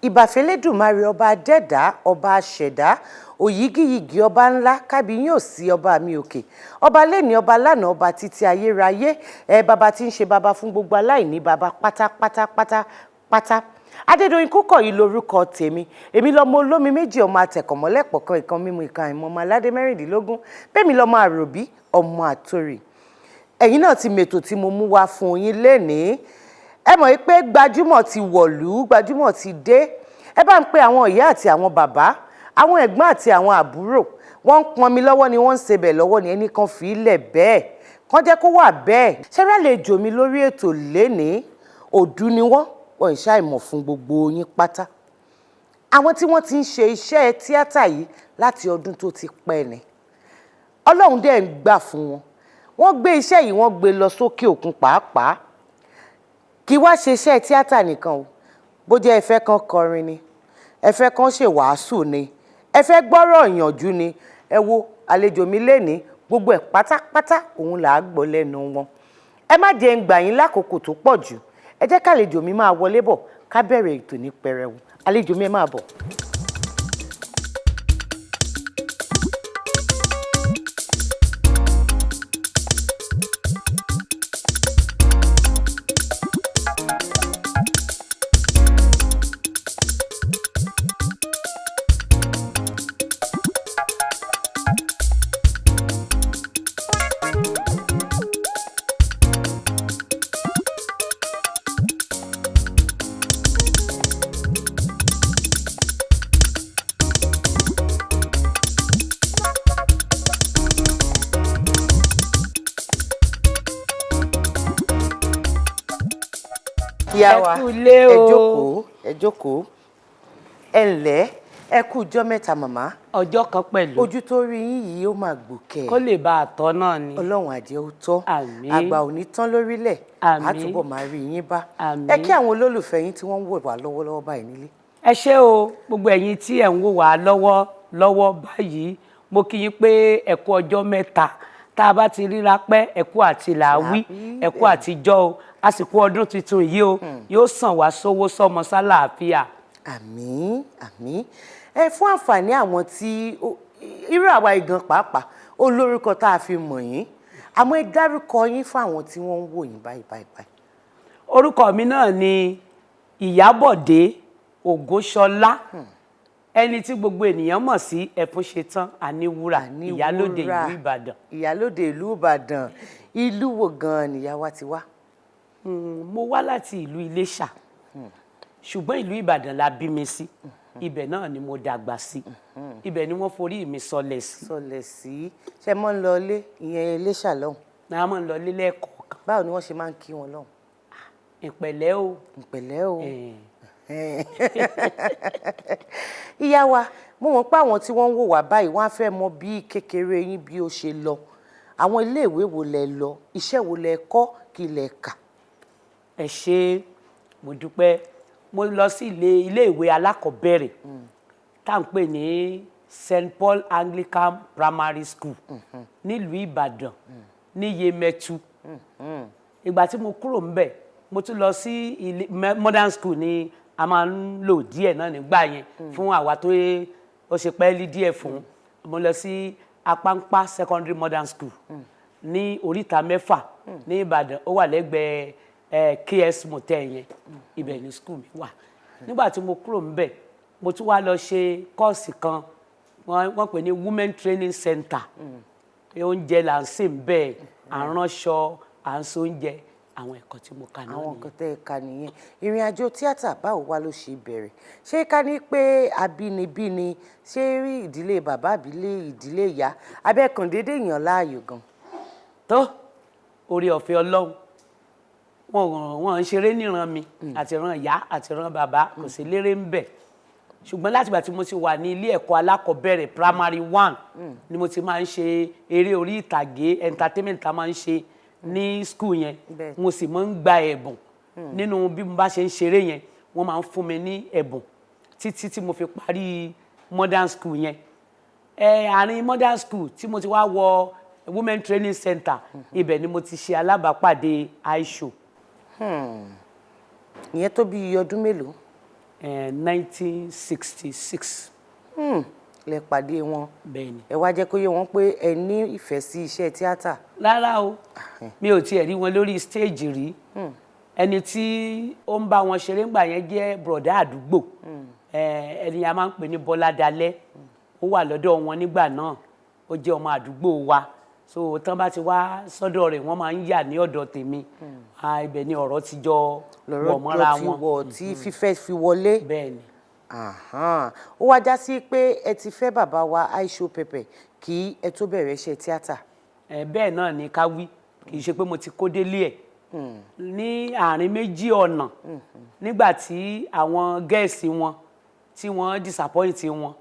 Ìbàfẹ́lẹ́dùmarè, ọba adẹ́dá, ọba aṣẹ̀dá, òyígíyigì, ọba ńlá, kábíyín sí ọba mi òkè, ọba lẹ́ni, ọba lánàá, ọba títí ayérayé, ẹ bàbá tí ń ṣe bàbá fún gbogbo aláìní bàbá pátápátápátá pátá. Adédoyin Kúkọ̀yí lórúkọ tèmi. Èmi lọmọ olómi méjì, ọmọ atẹ̀kọ̀mọ́lẹ́pọ̀ kan, ìkan mímu, ìkan àìmọ́, ọmọ aládé 16. Bẹ́ẹ̀ mi lọmọ àròbí, ọmọ àtòrì. Ẹ̀yin náà ti mètò tí mo mú wá fún yín lénìí. Ẹ mọ̀ pé gbajúmọ̀ ti wọ̀lú, gbajúmọ̀ ti dé. Ẹ bá ń pe àwọn ìyá àti àwọn bàbá, àwọn ẹ̀gbọ́n àti àwọn àbúrò. Wọ́n ń pọnmi lọ́wọ́ ni, wọ́n ń sebẹ̀ lọ́wọ́ ni, ẹnì kan fi í lẹ̀ bẹ́ẹ̀ kàn jẹ́ kó wà bẹ́ẹ̀. Ṣẹ́rẹ́ àlejò mi lórí ètò lénìí, òdú ni wọ́n, wọ́n ń ṣàìmọ̀ fún gbogbo yín pátá. Àwọn tí wọ́n ti ń ṣe iṣẹ́ tíátà yìí láti ọdún tó ti pẹ́ ni, Ọlọ́run dẹ̀ ń gbà fún wọn. Wọ́n gbé iṣẹ́ yìí, wọ́n gbé lọ sókè òkun pàápàá. Kí wá ṣe iṣẹ́ tíátà nìkan o, bó jẹ́ ẹ fẹ́ kan kọrin ni, ẹ fẹ́ kan ṣe wàásù ni, ẹ fẹ́ gbọ́rọ̀ ìyànjú ni, ẹ wo àlejò mi lénìí, gbogbo ẹ̀ pátápátá òun là á gbọ́ lẹ́nu wọn. Ẹ má jẹ́ ń gbà yín lákòókò tó pọ̀ jù. Ẹ jẹ́ kàlejò mi máa wọlé bọ̀, ká bẹ̀rẹ̀ ètò ní pẹrẹwu. Àlejò mi, ẹ máa bọ̀. Ìyá wa, Ẹ kú ilé ẹ o. jókòó, ẹ jókòó. Ẹ ǹlẹ́, ẹ kú ọjọ́ mẹ́ta, màmá. Ọjọ́ kan pẹ̀lú. Ojú tó rí yín yìí, ó máa gbòkè. Kó lè bá a tọ́ náà ni. Ọlọ́run àjẹ́ ó tọ́. Àmín. Àgbà ò ní tán lórílẹ̀. Àmín. Á túbọ̀ máa rí yín bá. Àmín. Ẹ kí àwọn olólùfẹ́ yín tí wọ́n ń wò wá lọ́wọ́lọ́wọ́ báyìí nílé. Ẹ ṣé o, gbogbo ẹ̀yin tí ẹ̀ ń wò wá lọ́wọ́ lọ́wọ́ báyìí, mo kí yín pé ẹ kú ọjọ́ mẹ́ta. Tá a bá ti ríra pẹ́, ẹ kú àti làwí, ẹ kú àtijọ́ o, àsìkò ọdún tuntun yìí o, yóò sàn wá sówó sọmọ sálàáfíà. Àmín, àmín. Ẹ fún àǹfààní àwọn tí irú àwa igan pàápàá, ó lórúkọ tá a fi mọ̀ yín, àmọ́ ẹ dárúkọ yín fún àwọn tí wọ́n ń wò yín báyìí báyìí báyìí. Orúkọ mi náà ni Ìyábọ̀dé Ògúnṣọlá, ẹni tí gbogbo ènìyàn mọ̀ sí Ẹfúnṣetán Aníwúrà, ìyálóde ìlú Ìbàdàn. Ìyálóde ìlú Ìbàdàn. Ìlú wo gan-an nìyá wa ti wá? Mo wá láti ìlú Iléṣà, ṣùgbọ́n ìlú Ìbàdàn la bí mi sí. Ibẹ̀ náà ni mo dàgbà sí, ibẹ̀ ni wọ́n forí mi sọlẹ̀ sí. Sọlẹ̀ sí. Ṣe mọ́ ń lọ ilé, ìyẹn Iléṣà lọ́hùn? Náà mọ̀ ń lọ ilé lẹ́ẹ̀kọ̀ọ̀kan. Báwo ni wọ́n ṣe máa ń kí wọn lọ́hùn? Ìpẹ̀lẹ́ o. Ìpẹ̀lẹ́ o. Ìyá wa, mo mọ̀ pé àwọn tí wọ́n ń wò wá báyìí, wọ́n á fẹ́ mọ bí kékeré yín bí ó ṣe lọ. Àwọn iléèwé wo lẹ lọ? Iṣẹ́ wo lẹ kọ́? Kí lẹ kà? Ẹ ṣé, mo dúpẹ́. Mo lọ sí iléèwé alákọ̀ọ́bẹ̀rẹ̀ tá à ń pè ní St Paul Anglican Primary School nílùú Ìbàdàn ní Yemẹtu. Ìgbà tí mo kúrò ńbẹ̀, Mo tún lọ sí ilé modern school ni a máa ń lò díẹ̀ náà nígbà yẹn fún àwa tó ó ṣe pẹ́ẹ́lí díẹ̀ fún. Mo lọ sí Apáńpá Secondary Modern School ní oríta mẹ́fà ní Ìbàdàn. Ó wà lẹ́gbẹ̀ẹ́ KS Motel yẹn. Ibẹ̀ ni school mi wà. Nígbà tí mo kúrò ńbẹ̀, mo tún wá lọ ṣe course kan, wọ́n pè ní Women Training Center. Oúnjẹ là ń sè ń bẹ́ẹ̀, à ń ránṣọ, à ń so oúnjẹ. Àwọn ẹ̀kọ́ tí mo kà náà Àwọn nìyẹn. nǹkan tẹ́ ẹ kà nìyẹn. Ìrìn àjò tíátà, báwo wá ló ṣe bẹ̀rẹ̀? Ṣé ká ní pé abínibí ni? Ṣé rí ìdílé bàbá àbílé ìdílé ìyá, abẹ́kàn déédéé yàn láàyò gan? Tó orí ọ̀fẹ́ Ọlọ́run, wọn ń ṣeré níran mi, àti ìran ìyá àti ìran bàbá, kò sí lérè ń bẹ̀. Ṣùgbọ́n látìgbà tí mo ti wà ní ilé ẹ̀kọ́ alákọ̀ọ́bẹ̀rẹ̀, primary one, ni mo ti máa ń ṣe eré orí ìtàgé, entertainment tá a máa ń ṣe ní school yẹn. Mo sì máa ń gba ẹ̀bùn nínú bí mo bá ṣe ń ṣeré yẹn. Wọ́n máa ń fún mi ní ẹ̀bùn títí tí mo fi parí modern school yẹn. Àárín modern school tí mo ti wá wọ Women Training Center, ibẹ̀ ni mo ti ṣe alábàápàdé iShow. Ìyẹn tó bí ọdún mélòó? 1966. Lẹ pàdé wọn? Bẹ́ẹ̀ ni. Ẹ wá jẹ́ kó yé wọn pé ẹ ní ìfẹ́ sí iṣẹ́ tíátà? Rárá o, mi ò tiẹ̀ rí wọn lórí stage rí. Ẹni tí ó ń bá wọn ṣeré ńgbà yẹn jẹ́ bùrọ̀dá àdúgbò. Ẹni a máa ń pè ní Bọ́lá Dalẹ́. Ó wà lọ́dọ̀ wọn nígbà náà, ó jẹ́ ọmọ àdúgbò wa. So tán bá ti wá sọ́dọ̀ rẹ̀, wọ́n máa ń yà ní ọ̀dọ̀ tèmi. Ah, ibẹ̀ ni ọ̀rọ̀ ti jọ Lọ́rọ̀ wọ̀ mọ́ra jọ ti wọn. wọ̀ tí fífẹ́ fi wọlé. Bẹ́ẹ̀ ni. Àhán. Ó wá já sí pé ẹ ti fẹ́ bàbá wa Aisho Pepper kí ẹ tó bẹ̀rẹ̀ iṣẹ́ tíátà? Bẹ́ẹ̀ náà ni ká wí. Kì í ṣe pé mo ti kó délé ẹ̀. Ní àárín méjì ọ̀nà, nígbà tí àwọn girls wọn tí wọ́n disappoint wọn,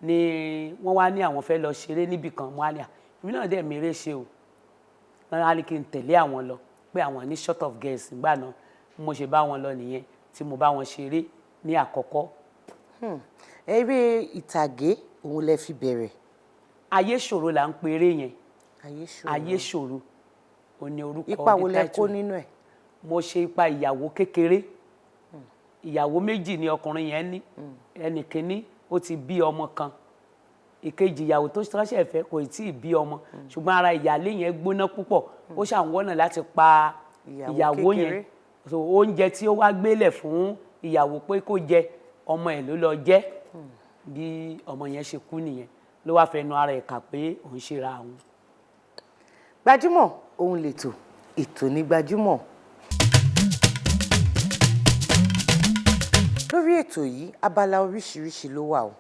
ni wọ́n wá ní àwọn fẹ́ lọ ṣeré níbì kan. Wọ́n á ní à èmi náà dẹ̀ mèrè ṣe o. Wọ́n á ní kí n tẹ̀lé àwọn lọ, pé àwọn ní short of girls nígbà náà. Bí mo ṣe bá wọn lọ nìyẹn, tí mo bá wọn ṣeré ní àkọ́kọ́. Eré ìtàgé òun lẹ fi bẹ̀rẹ̀? Ayé Ṣòro là ń pe eré yẹn. Ayé Ṣòro. Ayé Ṣòro ò ní orúkọ Ipa wo the lẹ kó title. nínú ẹ̀? Mo ṣe ipa ìyàwó kékeré. Ìyàwó méjì ni ọkùnrin yẹn ní. Ẹnì kínní, ó ti bí ọmọ kan. Ìkejì, ìyàwó tó ṣẹ̀ṣẹ̀ fẹ́, kò tí ì bí ọmọ, ṣùgbọ́n ara ìyálé yẹn gbóná púpọ̀. Ó ṣàwọ́nà láti pa ìyàwó ìyàwó yẹn kékeré. So oúnjẹ tí ó wá gbélẹ̀ fún ìyàwó pé kó jẹ, ọmọ ẹ̀ ló lọ jẹ. Bí ọmọ yẹn ṣe kú nìyẹn, ló wá fẹnu ara ẹ̀ kà pé òun ṣera òun. Gbajúmọ̀ òun lètò, ètò ní Gbajúmọ̀. Lórí ètò yìí, abala oríṣiríṣi ló wà o.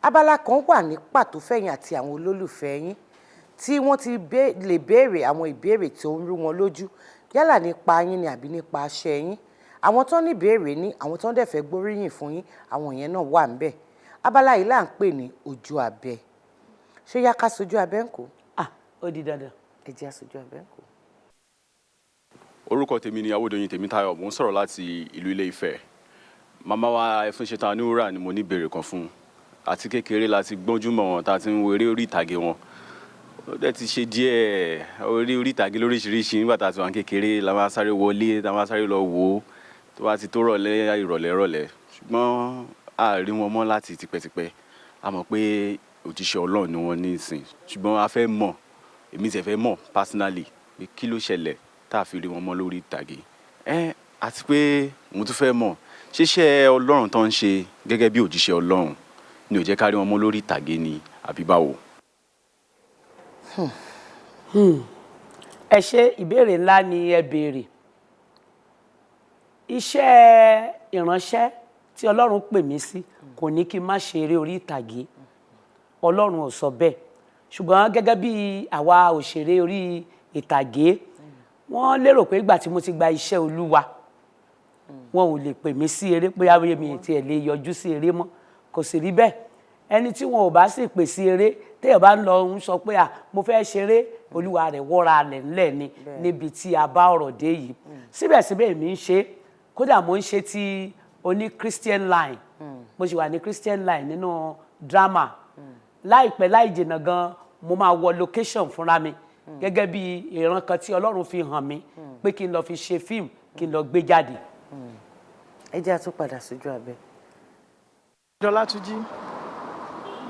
Abala kan wà ní pàtó fẹ̀yìn àti àwọn olólùfẹ́ yín tí wọ́n ti lè béèrè àwọn ìbéèrè tó ń rú wọn lójú, yálà nípa yín ni àbí nípa aṣẹ yín. Àwọn tó ní ìbéèrè ní, àwọn tó ń dẹ̀ fẹ́ gbóríyìn fún yín, àwọn yẹn náà wà ńbẹ̀. Abala yìí là ń pè ní Ojú Abẹ. Ṣé yá ká sojú abẹ ń kó? Ah, ó di dandan. Ẹ jẹ́ àsojú abẹ ń kó. Orúkọ tèmi ni Awódoyin Tèmítáyọ̀. Mò ń sọ̀rọ̀ láti ìlú Ilé Ifẹ̀. Màmá wa Ẹfúnṣetán Aníwúrà ni mo ní ìbéèrè kan fún. Àti kékeré la ti gbọ́njú mọ̀ wọn, tá a ti ń wo eré orí ìtàgé wọn. Ó dẹ̀ ti ṣe díẹ̀. Orí orí ìtàgé lóríṣiríṣi, nígbà tá a ti wà ní kékeré la máa sáré wọlé, tá a máa sáré lọ wò ó tó bá ti tó rọ̀lẹ́ ìrọ̀lẹ́ rọ̀lẹ́. Ṣùgbọ́n a rí wọn mọ́ láti tipẹ́tipẹ́. A mọ̀ pé òjíṣẹ́ Ọlọ́run ni wọ́n ní ìsìn, ṣùgbọ́n a fẹ́ mọ̀, èmi tiẹ̀ fẹ́ mọ̀ personally pé kí ló ṣẹlẹ̀ tá a fi rí wọn mọ́ lórí ìtàgé ẹ. Àti pé mo tún fẹ́ mọ̀, ṣíṣe Ọlọ́run tó ń ṣe gẹ́gẹ́ bí òjíṣẹ́ Ọlọ́run ni ò jẹ́ ká rí wọn mọ́ lórí ìtàgé ni, àbí báwo? Ẹ ṣe, ìbéèrè ńlá ni ẹ béèrè. Iṣẹ́ ìránṣẹ́ tí Ọlọ́run pè mí sí kò ní kí n má ṣe eré orí ìtàgé. Ọlọ́run ò sọ bẹ́ẹ̀. Ṣùgbọ́n gẹ́gẹ́ bí àwa òṣèré orí ìtàgé, wọ́n lérò pé ìgbà tí mo ti gba iṣẹ́ Olúwa, wọn ò lè pè mí sí eré, pé àwọn mi tiẹ̀ lè yọjú sí eré mọ́. Kò sì rí bẹ́ẹ̀. Ẹni tí wọn ò bá sì pè sí eré, téèyàn bá ń lọ ń sọ pé à mo fẹ́ ṣeré, olúwa rẹ̀ wọ́ra rẹ̀ ńlẹ̀ ni. Níbi tí a bá ọ̀rọ̀ dé yìí, síbẹ̀síbẹ̀ èmi ń ṣe. Kódà mo ń ṣe ti oní Christian line. Mo sì wà ní Christian line nínú drama. Láìpẹ́ láì jìnnà gan, mo máa wọ location fúnra mi gẹ́gẹ́ bí ìran kan tí Ọlọ́run fi hàn mí pé kí n lọ fi ṣe fíìmù. Kí n lọ gbé jáde. Ẹ jẹ́ a tún padà sójú abẹ. Dọlátúnjí,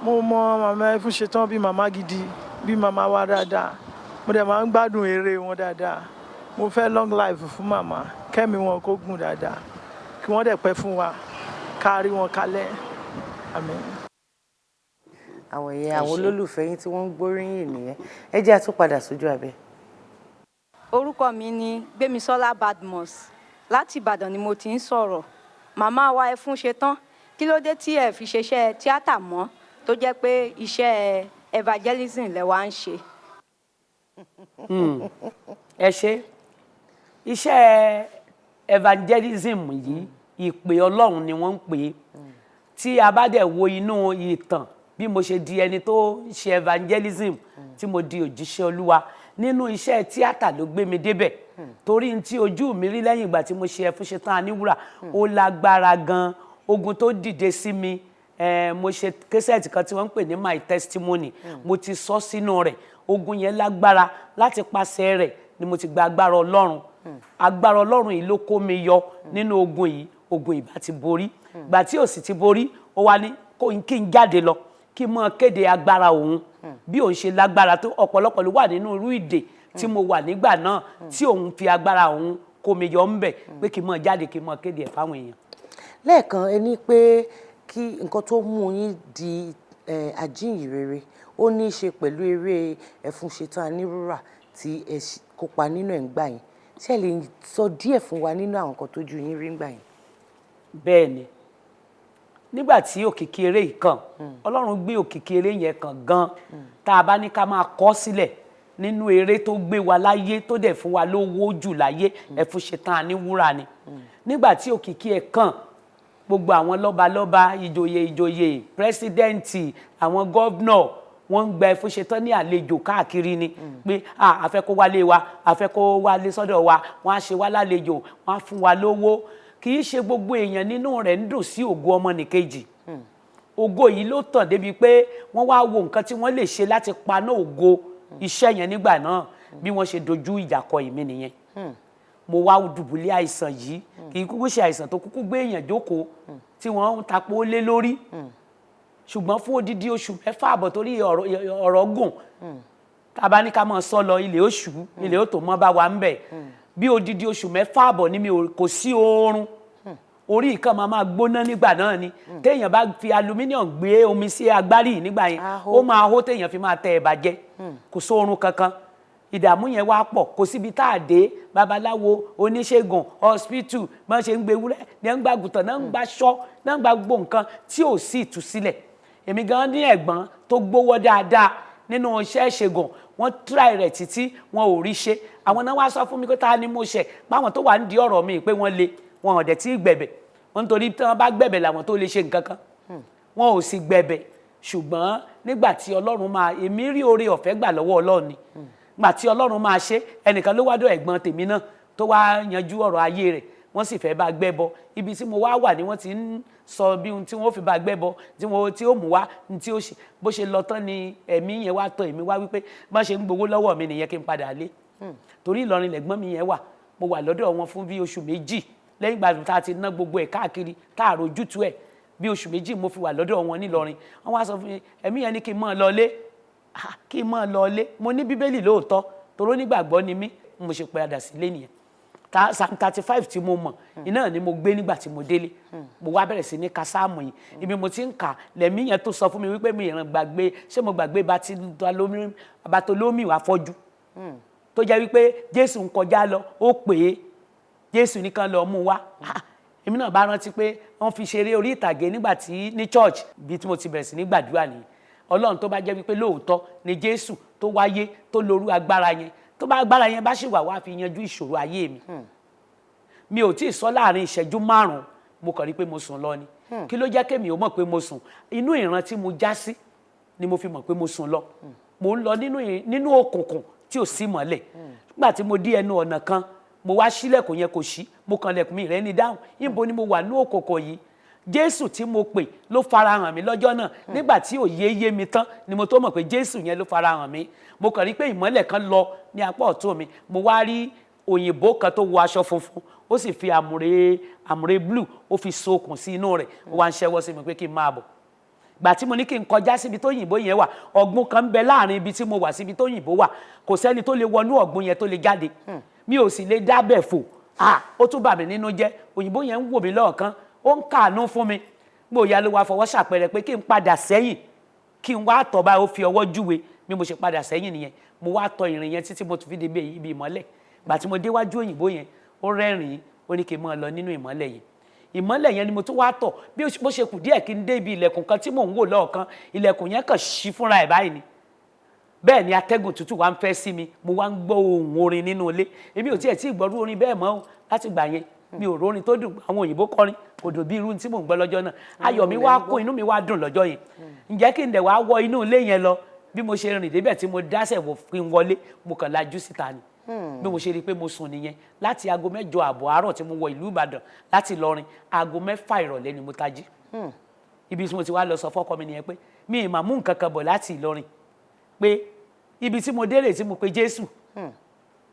mo mọ màmá Ẹfúnṣetán bí màmá gidi, bí màmá wa dáadáa. Mo dẹ̀ máa ń gbádùn eré wọn dáadáa. Mo fẹ́ long life fún màmá, kẹ́mi wọn kó gùn dáadáa, kí wọ́n dẹ̀ pẹ́ fún wa, ká rí wọn kalẹ̀. Àmín. Àwọn yẹn, àwọn olólùfẹ́ yín tí wọ́n ń gbóríyìn nìyẹn. Ẹ jẹ́ a tún padà sójú abẹ. Orúkọ mi ni Gbémisọ́lá Badmus, láti Ìbàdàn ni mo ti ń sọ̀rọ̀. Màmá wa Ẹfúnṣetán, kí ló dé tí ẹ fi ṣeṣẹ́ tíátà mọ́, tó jẹ́ pé iṣẹ́ evangelism lẹ wá ń ṣe? Ẹ ṣe. Iṣẹ́ evangelism yìí, ìpè Ọlọ́run ni wọ́n ń pè é. Tí a bá dẹ̀ wo inú ìtàn bí mo ṣe di ẹni tó ń ṣe evangelism, tí mo di òjíṣẹ́ Olúwa, nínú iṣẹ́ tíátà ló gbé mi débẹ̀, torí n tí ojú mi rí lẹ́yìn ìgbà tí mo ṣe Ẹfúnṣetán Aníwúrà, ó lágbára gan. Ogun tó dìde sí mi, mo ṣe cassette kan tí wọ́n ń pè ní My Testimony, mo ti sọ sínú rẹ̀. Ogun yẹn lágbára. Láti pàṣẹ rẹ̀ ni mo ti gba agbára Ọlọ́run. Agbára Ọlọ́run yìí ló kó mi yọ nínú ogun yìí. Ogun ìbá ti borí gbà tí ò sì ti borí, ó wá ní kí n jáde lọ, kí n máa kéde agbára òun, bí òun ṣe lágbára tó. Ọ̀pọ̀lọpọ̀ ló wà nínú irú ìdè tí mo wà nígbà náà tí òun fi agbára òun kó mi yọ ńbẹ̀, pé kí n máa jáde, kí n máa kéde ẹ̀ fáwọn èèyàn. Lẹ́ẹ̀kan, ẹ ní pé kí nǹkan tó mú yín di ajíhìnrere, ó ní í ṣe pẹ̀lú eré Ẹfúnṣetán Aníwúrà tí ẹ kópa nínú ẹ̀ ń gbà yẹn. Ṣé ẹ lè sọ díẹ̀ fún wa nínú àwọn nǹkan tójú yín rí ń gbà yẹn? Bẹ́ẹ̀ ni, nígbà tí òkìkí eré yìí kàn, Ọlọ́run gbé òkìkí eré yẹn kàn gan. Tá a bá ní ká máa kọ sílẹ̀ nínú eré tó gbé wa láyé, tó dẹ̀ fún wa lówó jù láyé, Ẹfúnṣetán Aníwúrà ni. Nígbà tí òkìkí ẹ̀ kàn, gbogbo àwọn lọ́balọ́ba, ìjòyè ìjòyè, president, àwọn governor, wọ́n ń gba Ẹfúnṣetán ní àlejò káàkiri ni pé a fẹ́ kó wálé wa, a fẹ́ kó wálé sọ́dọ̀ wa. Wọ́n á ṣe wá lálejò, wọ́n á fún wa lówó. Kì í ṣe gbogbo èèyàn nínú rẹ̀ ń dùn sí ògo ọmọnìkejì. Ògo yìí ló tàn débi pé wọ́n wá wo nǹkan tí wọ́n lè ṣe láti paná ògo iṣẹ́ yẹn nígbà náà. Bí wọ́n ṣe dojú ìjà kọ èmi nìyẹn. Mo wá dùbúlẹ̀ àìsàn yìí. Kì í kúkú ṣe àìsàn tó kúkú gbé èèyàn jókòó tí wọ́n ń tapó lé lórí, ṣùgbọ́n fún odidi oṣù 6.5, torí ọ̀rọ̀ gùn, tá a bá ní ká máa sọ lọ, ilé oṣù ilé ó tó mọ́ bá wa ń bẹ̀. Bí odidi oṣù 6.5 ní mi kò sí oorun. Orí ìkan máa gbóná nígbà náà ni. Téèyàn bá fi aluminium gbé omi sí agbárí nígbà yẹn, ó máa hó, téèyàn fi máa tẹ ẹ̀bà jẹ. Kò sóorun kankan. Ìdààmú yẹn wá pọ̀, kò síbi tá a dé. Babaláwo, oníṣègùn, hospital, bọ́n ṣe ń gbé ewúrẹ́ ní ń gba àgùntàn náà, ń gba ṣọ́ náà, ń gba gbogbo nǹkan tí ò sí ìtúsílẹ̀. Èmi gan ní ẹ̀gbọ́n tó gbówó dáadáa nínú iṣẹ́ ìṣègùn. Wọ́n try rẹ̀ títí, wọn ò rí ṣe. Àwọn náà wá sọ fún mi pé ta ni mo ṣẹ̀, báwọn tó wà ń di ọ̀rọ̀ mi pé wọ́n le, wọn ò dẹ̀ tí ì gbẹ̀bẹ̀ wọ́n, nítorí tí wọ́n bá gbẹ̀bẹ̀ làwọn tó lè ṣe nǹkan kan. Wọn ò sì gbẹ̀bẹ̀. Ṣùgbọ́n nígbà tí Ọlọ́run máa, èmi rí oore ọ̀fẹ́ gbà lọ́wọ́ Ọlọ́run ni. Nígbà tí Ọlọ́run máa ṣe, ẹnìkan ló wádọ̀ ẹ̀gbọ́n tèmi náà tó wá yanjú ọ̀rọ̀ ayé rẹ̀. Wọ́n sì fẹ́ bá gbẹ́bọ. Ibi tí mo wá wà ni wọ́n ti ń sọ bí ohun tí wọ́n fi bá gbẹ́bọ, tí wọ́n tí ó mú wá ní tí ó ṣe. Bó ṣe lọ tán ni ẹ̀mí yẹn wá tọ̀ èmi wá wípé bá ṣe ń gbowó lọ́wọ́ mi nìyẹn, kí n padà lé, torí Ìlọrin lẹ̀gbọ́n mi yẹn wà. Mo wà lọ́dọ̀ wọn fún bí oṣù 2 lẹ́yìn ìgbà tá a ti ná gbogbo ẹ̀ káàkiri, tá a rojútu ẹ̀. Bí oṣù 2 mo fi wà lọ́dọ̀ wọn nílọrin. Wọ́n wá sọ fún mi, ẹ̀mí yẹn ní kí n máa lọlé. Ah, kí n máa lọlé. Mo ní Bíbélì lóòótọ́, toró nígbàgbọ́ ni mí. Mo ṣe padà sílé nìyẹn. Ta Psalm 35 tí mo mọ̀ iná ni mo gbé. Nígbà tí mo délé, mo wá bẹ̀rẹ̀ sí ní ka sáàmù yìí. Ibi mo ti ń kà, lẹ̀mí yẹn tó sọ fún mi wípé mi ìran gbàgbé, ṣé mo gbàgbé Bartolómì afọ́jú tó jẹ́ wípé Jésù ń kọjá lọ, ó pè é, Jésù nìkan lọ mú wá. Ah, èmi náà bá rántí pé wọ́n fi ṣeré orí ìtàgé nígbà tí ní church. Bí tí mo ti bẹ̀rẹ̀ sí ní gbàdúrà nìyẹn. Ọlọ́run, tó bá jẹ́ wípé lóòótọ́ ni Jésù tó wáyé, tó lorú agbára yẹn, tó bá agbára yẹn bá sì wà, wá fi yanjú ìṣòro ayé mi. Mi ò tí ì sọ láàrin ìṣẹ́jú 5, mo kàn rí pé mo sùn lọ ni. Kí ló jẹ́ kémi ò mọ̀ pé mo sùn? Inú ìran tí mo já sí ni mo fi mọ̀ pé mo sùn lọ. Mo ń lọ nínú òkùnkùn tí ò sí mọ́lẹ̀. Nígbà tí mo dé ẹnu ọ̀nà kan, mo wá ṣílẹ̀kùn yẹn, kò ṣí. Mo kànlẹ̀kùn, mi rẹ́ ní dáhùn. Níbo ni mo wà ní òkùnkùn yìí? Jésù tí mo pè ló farahàn mí lọ́jọ́ náà. Nígbà tí òye yé mi tán ni mo tó mọ̀ pé Jésù yẹn ló farahàn mí. Mo kàn rí pé ìmọ́lẹ̀ kan lọ ní apá ọ̀tún mi. Mo wá rí Òyìnbó kan tó wọ aṣọ funfun, ó sì fi àmùrè, àmùrè blue, ó fi so okùn sí inú rẹ̀, ó wá ń ṣẹ́wọ́ sí mi pé kí n máa bọ̀. Gbà tí mo ní kí n kọjá síbi tó yìnbó yẹn wà, ọ̀gbun kan ń bẹ láàrin ibi tí mo wà síbi tó yìnbó wà. Kò sẹ́ni tó lè wọnú ọ̀gbun yẹn tó lè jáde. Mi ò sì lè dábẹ̀ fò. Ah, ó tún bà mí nínú jẹ́. Òyìnbó yẹn ń wò mí lọ́ọ̀kan, ó ń kàánú fún mi. Gbòòyà ló wá fọwọ́ ṣàpẹẹrẹ pé kí n padà sẹ́yìn, kí n wá tọ̀ báyìí. Ó fi ọwọ́ júwe bí mo ṣe padà sẹ́yìn nìyẹn. Mo wá tọ ìrìn yẹn títí mo tún fi dé ibi ìmọ́lẹ̀. Gbà tí mo déwájú òyìnbó yẹn, ó rẹ́rìn-ín, ó ní kí n máa lọ nínú ìmọ́lẹ̀ yẹn. Ìmọ́lẹ̀ yẹn ni mo tún wá tọ̀. Bí bó ṣe kù díẹ̀ kí n dé ibi ilẹ̀kùn kan tí mò ń wò lọ́ọ̀kan, ilẹ̀kùn yẹn kàn ṣí fúnra ẹ̀ báyìí ni. Bẹ́ẹ̀ ni atẹ́gùn tútù wá ń fẹ́ sí mi, mo wá ń gbọ́ ohùn orin nínú ilé. Èmi ò tiẹ̀ tí ì gbọ́rú orin bẹ́ẹ̀ mọ́ o. Láti gbà yẹn, mi ò rórin tó dùn. Àwọn òyìnbó kọrin, kò dùn bí irú tí mò ń gbọ́ lọ́jọ́ náà. Ayọ̀ mi wá kún, inú mi wá dùn lọ́jọ́ yẹn. Ǹjẹ́ kí n dẹ̀ wá wọ inú ilé yẹn lọ, bí mo ṣe rìn débẹ̀ tí mo dásẹ̀ wò kí n wọlé, mo kàn lajú síta ni. Bí mo ṣe rí i pé mo sùn nìyẹn. Láti aago 8:30 àárọ̀ tí mo wọ ìlú Ìbàdàn láti Ìlọrin, aago 6 ìrọ̀lẹ́ ni mo tají. Ibi tí mo ti wá lọ sọ fọ́kọ mi nìyẹn pé mi ì mà mú nǹkan kan bọ̀ láti Ìlọrin, pé ibi tí mo dé rè tí mo pe Jésù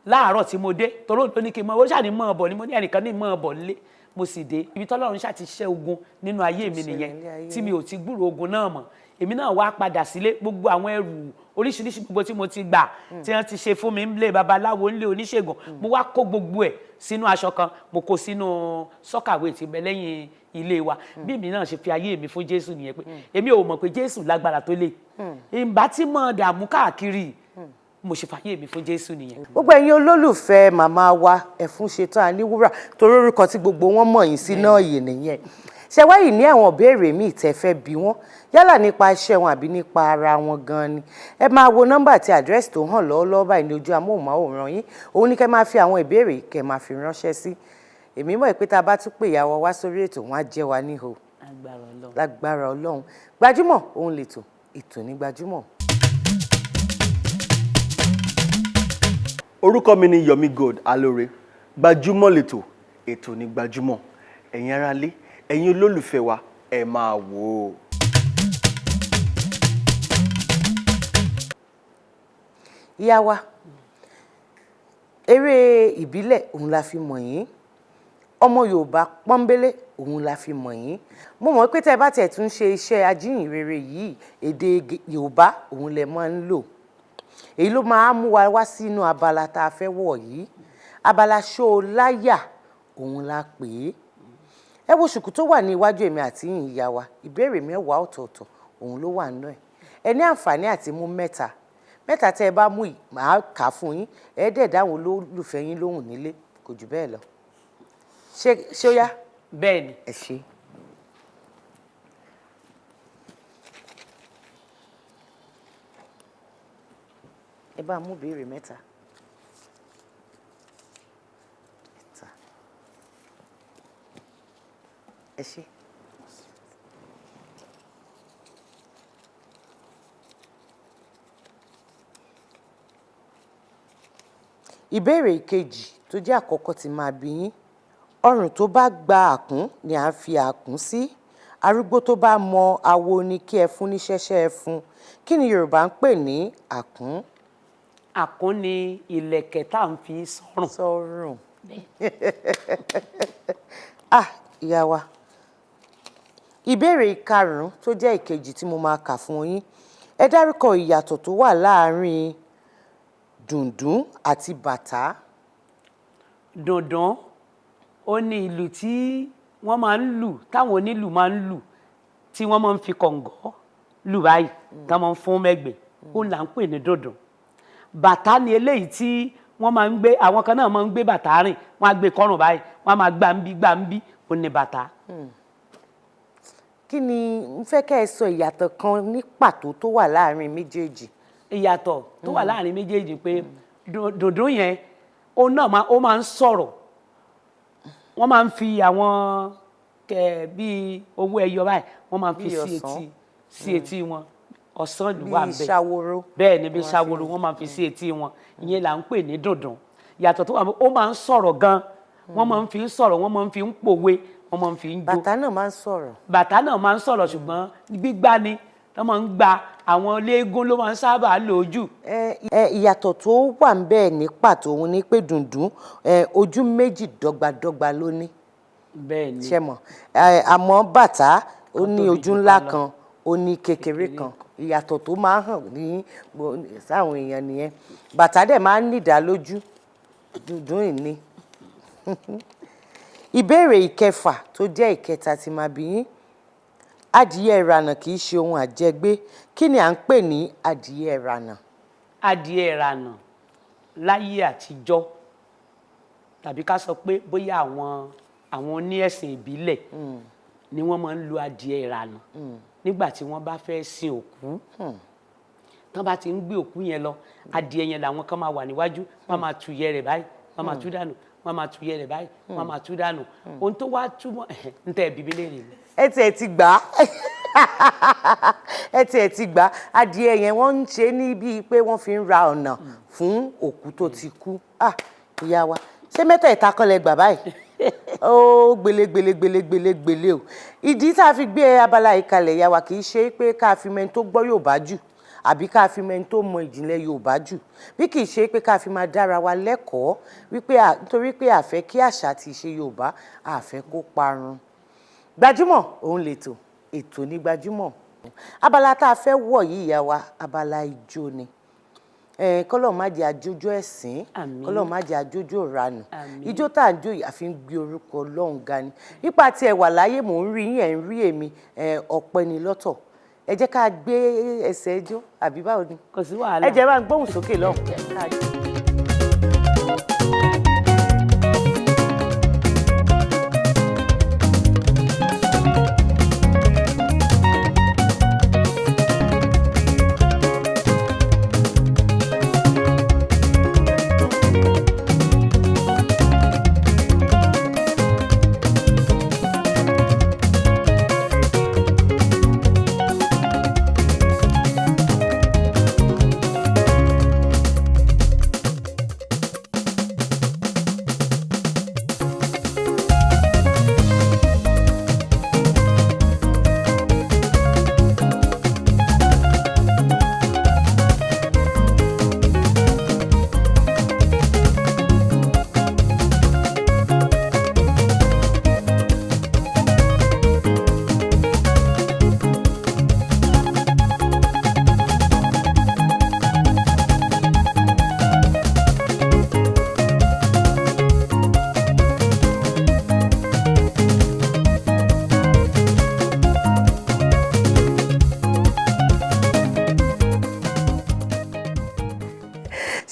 láàárọ̀ tí mo dé, torí òun ló ní kí n mọ, ó ṣàní mọ́ ọ bọ̀ ni. Mo ní ẹnìkan ní mọ́ ọ bọ̀ nílé, mo sì dé. Ibi tọ́lọ́run ṣáà ti ṣẹ́ ogun nínú ayé mi nìyẹn, tí mi ò ti gbúrò ogun náà mọ́. Èmi náà wá padà sílé, gbogbo àwọn ẹrù oríṣiríṣi gbogbo tí mo ti gbà, tí wọ́n ti ṣe fún mi nílé babaláwo, nílé oníṣègùn, mo wá kó gbogbo ẹ̀ sínú aṣọ kan, mo kó sínú soakaway tí bẹ lẹ́yìn ilé wa. Bí èmi náà ṣe fi ayé mi fún Jésù nìyẹn, pé èmi ò mọ̀ pé Jésù lágbára tó lè ìgbà tí mo dààmú káàkiri, mo ṣe fàyè mi fún Jésù nìyẹn. Gbogbo ẹ̀yin olólùfẹ́ màmá wa Ẹfúnṣetán Aníwúrà, torí orúkọ tí gbogbo wọn mọ̀ yín sí náà yìí nìyẹn, ṣe wáyìí ní àwọn ìbéèrè míì tẹ́ fẹ́ bi wọ́n, yálà nípa iṣẹ́ wọn àbí nípa ara wọn gan ni, ẹ máa wo nọ́mbà àti àdírẹ́sì tó hàn lọ́wọ́lọ́wọ́ báyìí ní ojú amóhùnmáwòrán yín. Òun ní kẹ́ máa fi àwọn ìbéèrè kẹ́ máa fi ránṣẹ́ sí. Èmi mọ̀ pé tá a bá tún pè ìyàwó wá sórí ètò, wọn á jẹ́ wa níhò. Agbára Ọlọ́run. Lágbára Ọlọ́run. Gbajúmọ̀ òun lètò, ètò ní Gbajúmọ̀. Orúkọ mi ni Yomi Gold Alore. Gbajúmọ̀ lètò, ètò ní Gbajúmọ̀. Ẹ̀yin aráalé, ẹ̀yin olólùfẹ́ wa, ẹ máa wò ó. Ìyá wa, eré ìbílẹ̀ òun la fi mọ̀ yín, ọmọ Yorùbá pọ́nbélé òun la fi mọ̀ yín. Mo mọ̀ pé tẹ́ ẹ bá tiẹ̀ tún ṣe iṣẹ́ ajíhìnrere yìí, èdè Yorùbá òun lẹ máa ń lò. Èyí ló máa mú wa wá sínú abala tá a fẹ́ wọ̀ yìí. Abala ṣó o láyà òun la pè é. Ẹ wo ṣùkú tó wà ní iwájú èmi àti yìnyín, ìyá wa. Ìbéèrè 10 ọ̀tọ̀ọ̀tọ̀ òun ló wà nínú ẹ̀. Ẹ ní àǹfààní àti mú mẹ́ta mẹ́ta. Tẹ́ ẹ bá mú yìí, màá kà á fún yín, ẹ dẹ̀ dáhùn olólùfẹ́ yín lóhùn nílé. Kò jù bẹ́ẹ̀ lọ. Ṣé ó yá? Bẹ́ẹ̀ ni. Ẹ ṣé. Ẹ bá mú ìbéèrè mẹ́ta mẹ́ta. Ẹ ṣé. Ìbéèrè ìkejì tó jẹ́ àkọ́kọ́ tí máa bi yín: ọrùn tó bá gba àkún ni à ń fi àkún sí, arúgbó tó bá mọ awo ni kí ẹ fún ní ṣẹ́ṣẹ́ ẹ fún. Kí ni Yorùbá ń pè ní àkún? Àkún ni ìlẹ̀kẹ̀ tá à ń fi sọ́rùn. Sọ́rùn. Ah, ìyá wa, ìbéèrè ìkarùn-ún tó jẹ́ ìkejì tí mo máa kà fún yín: ẹ dárúkọ ìyàtọ̀ tó wà láàárín dùndún àti bàtá. Dùndún ó ní ìlù tí wọ́n máa ń lù, táwọn onílù máa ń lù, tí wọ́n máa ń fi kọ̀ǹgọ́ lù báyìí, tí wọ́n máa ń fún mẹ́gbẹ̀ẹ́, ó là ń pè ní dùndún. Bàtá ni eléyìí tí wọ́n máa ń gbé, àwọn kan náà máa ń gbé bàtà rìn, wọ́n á gbé kọ́rùn báyìí, wọ́n á máa gbá ń bí gbá ń bí, ó ní bàtà. Kí ni n fẹ́ kẹ́ ẹ sọ ìyàtọ̀ kan ní pàtó tó wà láàárín méjèèjì? Ìyàtọ̀ tó wà láàrin méjèèjì pé dùndún yẹn, ó náà máa, ó máa ń sọ̀rọ̀. Wọ́n máa ń fi àwọn kẹ bíi owó ẹyọ báyìí, wọ́n máa ń fi Bíi sí ọ̀sán. etí, sí etí wọn. Ọ̀sán ló wà Bíi ńbẹ̀. ṣàwòrò. Bẹ́ẹ̀ ni, bí ṣàwòrò, wọ́n máa ń fi sí etí wọn. Ìyẹn là ń pè ní dùndún. Ìyàtọ̀ tó wà, ó máa ń sọ̀rọ̀ gan, wọ́n máa ń fi ń sọ̀rọ̀, wọ́n máa ń fi ń pòwe, wọ́n máa ń fi ń jó. Bàtà náà máa ń sọ̀rọ̀. Bàtà náà máa ń sọ̀rọ̀, ṣùgbọ́n gbígbá ni wọ́n máa ń gba. Àwọn eléégún ló máa ń sábà lò ó jù. Ẹ, ìyàtọ̀ tó wà ń bẹ́ẹ̀ ní pàtó òun ni pé dùndún, ojú méjì dọ́gbadọ́gba ló ní. Bẹ́ẹ̀ ni. Ṣe mọ̀, àmọ́ bàtà ó ní tóbi ojú jù ńlá kan lọ. kan, ó ní kékeré kan. Ìyàtọ̀ tó máa ń hàn ní sáwọn èèyàn nìyẹn. Bàtà dẹ̀ máa ń nídàá lójú, dùndún ìní. Ìbéèrè ìkẹfà tó jẹ́ ìkẹta tí máa bi yín: adìyẹ ìrànà kì í ṣe ohun àjẹgbé. Kí ni à ń pè ní adìyẹ ìrànà? Adìẹ ìrànà láyé àtijọ́, tàbí ká sọ pé bóyá àwọn oní ẹ̀sìn ìbílẹ̀ ni wọ́n máa ń lo adìẹ ìrànà nígbà tí wọ́n bá fẹ́ sin òkú. Tán bá ti ń gbé òkú yẹn lọ, adìẹ yẹn làwọn kan máa wà níwájú, wọ́n máa tu ìyẹ́ rẹ̀ báyìí, wọ́n máa tú dànù, wọ́n máa tu ìyẹ́ rẹ̀ báyìí, wọ́n máa tú dànù. Ohun tó wá túmọ̀ ń tẹ́ ẹ̀bí mi léèrè ni. Ẹ tiẹ̀ ti gbà á, ẹ tiẹ̀ ti gbà á. Adìẹ yẹn, wọ́n ń ṣe ní bíi pé wọ́n fi ń ra ọ̀nà fún òkú tó ti kú. Ah, ìyá wa, ṣé mẹ́tẹ̀ẹ̀ta kọ́ lẹ gbà báyìí? Ó gbele gbele gbele gbele gbele o. Ìdí tá a fi gbé abala yìí kalẹ̀, ìyá wa, kì í ṣe pé ká fi mẹ́ni tó gbọ́ Yorùbá jù àbí ká fi mẹ́ni tó mọ ìjìnlẹ̀ Yorùbá jù, bí kì í ṣe pé ká fi máa dára wa lẹ́kọ̀ọ́ wípé nítorí pé a fẹ́ kí àṣà àti ìṣe Yorùbá, a fẹ́ kó parun. Gbajúmọ̀ òun lètò, ètò ní Gbajúmọ̀. Abala tá a fẹ́ wọ̀ yìí, ìyá wa, abala ijó ni. Kọ́lọ́run má jẹ́ ajójó ẹ̀sín. Àmín. Kọ́lọ́run má jẹ́ ajójó ìranù. Àmín. Ijó tá à ń jó yìí, àfi ń gbé orúkọ Ọlọ́run ga ni. Nípa tí ẹ wà láyé, mò ń rí yín, ẹ̀ ń rí èmi, ọpẹ́ ni lọ́tọ̀. Ẹ jẹ́ ká gbé ẹsẹ̀ ijó, àbí báwo ni? Kò sí wàhálà. Ẹ jẹ́ bá ń gbóhùn sókè lọ́hùn.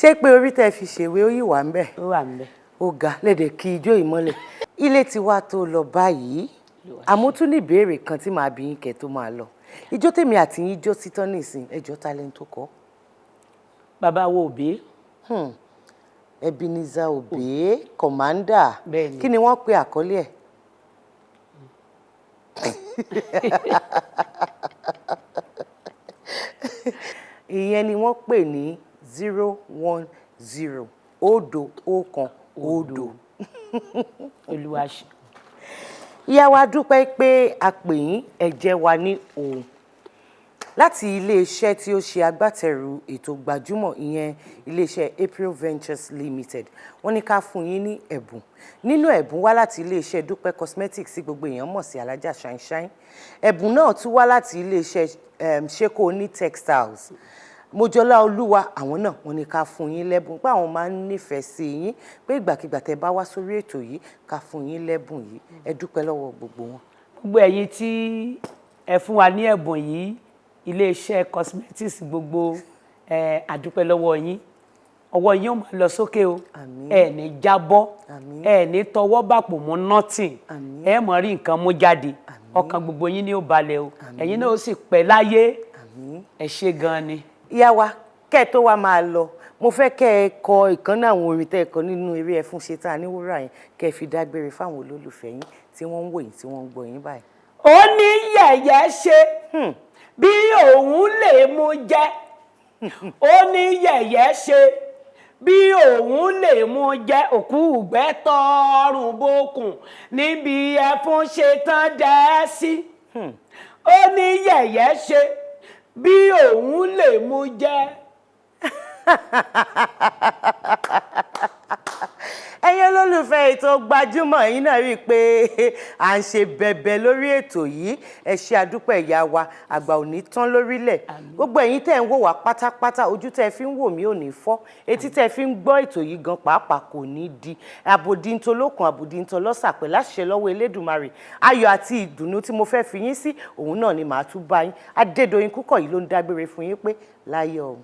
Ṣé pé orí tẹ́ fi ṣèwé ó yìí wà ń bẹ̀? Ó wà ń bẹ̀. Ó ga lédè kí ijó ìmọ́lẹ̀. Ilé ti wá tó lọ báyìí, àmọ́ tún ní ìbéèrè kan tí màá bí yín kẹ́ tó máa lọ. Ijó tèmi àti yín jó títán nísìn, ẹjọ́, talent tó kọ́? Bàbá wo òbí. Ebenezer Obey, Commander. Bẹ́ẹ̀ni. Kí ni wọ́n pe àkọlé ẹ̀? Ìyẹn ni wọ́n pè ní 0 1 0, òdo ọ̀kan òdo. Olúwa ṣe. Ìyá wa, dúpẹ́ pé a pè yín, ẹ jẹ́ wa ní òun láti iléeṣẹ́ tí ó ṣe agbátẹrù ètò Gbajúmọ̀, ìyẹn iléeṣẹ́ April Ventures Limited. Wọ́n ní ká fún yín ní ẹ̀bùn. Nínú ẹ̀bùn wá láti iléeṣẹ́ Dúpẹ́ Cosmetics tí gbogbo èèyàn mọ̀ sí Alájà Shine Shine. Ẹ̀bùn náà tún wá láti iléeṣẹ́ Ṣeko Oní Textiles, Mojọlá Olúwa. Àwọn náà wọ́n ní ká fún yín lẹ́bùn, pé àwọn máa ń nífẹ̀ẹ́ sí yín, pé ìgbàkigbà tẹ́ bá wá sórí ètò yìí, ká fún yín lẹ́bùn yìí. Ẹ dúpẹ́ lọ́wọ́ gbogbo wọn. Gbogbo ẹ̀yin tí ẹ fún wa ní ẹ̀bùn yìí, iléeṣẹ́ cosmetics gbogbo, ẹ àdúpẹ́ lọ́wọ́ yín. Ọwọ́ yín ó máa lọ sókè o. Àmín. Ẹ ní jábọ́. Àmín. Ẹ ní tọwọ́ bàpò mú nothing. Àmín. Ẹ mọ̀ rí nǹkan mú jáde. Ọkàn gbogbo yín ni ó balẹ̀ o. Ẹ̀yin náà ó sì pẹ́ láyé. Àmín. Ẹ ṣé gan ni. Ìyá wa, kẹ́ ẹ tó wá máa lọ, mo fẹ́ kẹ́ ẹ kọ ìkan náà àwọn orin tẹ́ ẹ kọ nínú eré Ẹfúnṣetán Aníwúrà yẹn, kẹ́ ẹ fi dágbére fáwọn olólùfẹ́ yín tí wọ́n ń wò yín, tí wọ́n ń gbọ́ yín báyìí. Ó ní yẹ̀yẹ́ ṣe bí òun lè mú jẹ, ó ní yẹ̀yẹ́ ṣe bí òun lè mú jẹ, òkú ìgbẹ́ tọrùn bókun níbi Ẹfúnṣetán dẹ́ sí. Ó ní yẹ̀yẹ́ ṣe Bí òun lè mú jẹ́. Ẹ̀yin olólùfẹ́ ètò Gbajúmọ̀, ẹ̀yin náà rí i pé à ń ṣe bẹ̀bẹ̀ lórí ètò yìí. Ẹ ṣe àdúpẹ́, ìyá wa. Àgbà ò ní tán lórílẹ̀. Gbogbo ẹ̀yin tẹ́ ń wò wá pátápátá, ojú tẹ́ fi ń wò mí ò ní fọ́, etí tẹ́ fi ń gbọ́ ètò yìí gan pàápàá kò ní di àbòdì ń tolókun, àbòdì ń tọlọ́sà. Pẹ̀lú àṣẹ lọ́wọ́ Elédùmarè, ayọ̀ àti ìdùnnú tí mo fẹ́ fi yín sí, òun náà ni màá tún bá yín. Adédoyin Kúkọ̀ yìí ló ń dágbére fún yín pé láyọ̀ o.